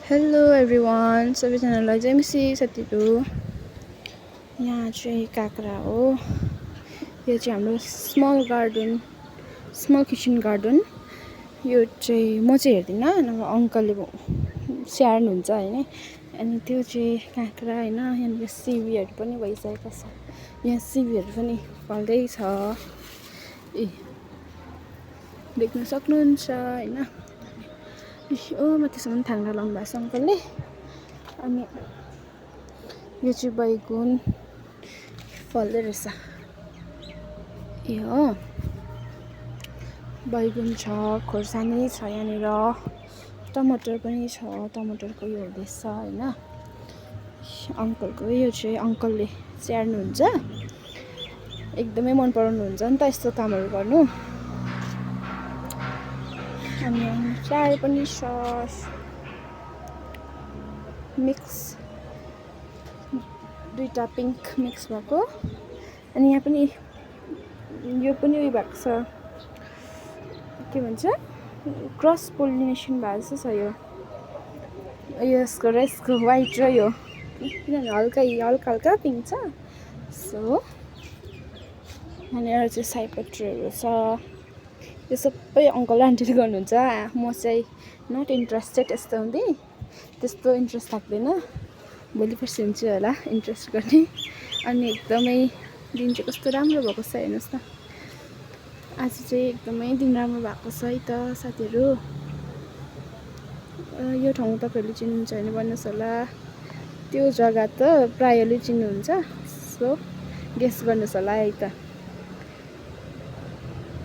Hello everyone, सबैजनालाई जय मसी साथीहरू। यहाँ चाहिँ काँक्रा हो। यो चाहिँ हाम्रो स्मल किचन गार्डन। यो चाहिँ म चाहिँ हेर्दिनँ, नभए अङ्कलले स्याहार्नुहुन्छ होइन। अनि त्यो चाहिँ काँक्रा होइन। यहाँनिर सिमीहरू पनि भइसकेको छ। यहाँ सिमीहरू पनि फल्दैछ, देख्न सक्नुहुन्छ होइन। माथिसम्म थाङ्ना लाउनु भएको छ अङ्कलले। अनि यो चाहिँ बैगुन फल्दै रहेछ। हो, बैगुन छ, खोर्सानी छ, यहाँनिर टमाटर पनि छ। टमाटरको यो हुँदैछ होइन। अङ्कलको यो चाहिँ अङ्कलले स्याहार्नुहुन्छ, एकदमै मन पराउनुहुन्छ नि त यस्तो कामहरू गर्नु। अनि चार पनि छ, मिक्स, दुईटा पिङ्क मिक्स भएको। अनि यहाँ पनि यो पनि उयो भएको छ, के भन्छ, क्रस पोलिनेसन भएको जस्तो छ। यो यसको र यसको वाइट र यो किनभने हल्का हल्का पिङ्क छ। सो यहाँनिर चाहिँ सयपत्रीहरू छ। यो सबै अङ्कल आन्टीले गर्नुहुन्छ। म चाहिँ नट इन्ट्रेस्टेड यस्तो हुँदै, त्यस्तो इन्ट्रेस्ट लाग्दैन। भोलि पर्सि हुन्छु होला इन्ट्रेस्ट गर्ने। अनि एकदमै दिन चाहिँ कस्तो राम्रो भएको छ हेर्नुहोस् न। आज चाहिँ एकदमै दिन राम्रो भएको छ है त साथीहरू। यो ठाउँ तपाईँहरूले चिन्नुहुन्छ भने भन्नुहोस् होला। त्यो जग्गा त प्रायःले चिन्नुहुन्छ, सो गेस गर्नुहोस् होला है त।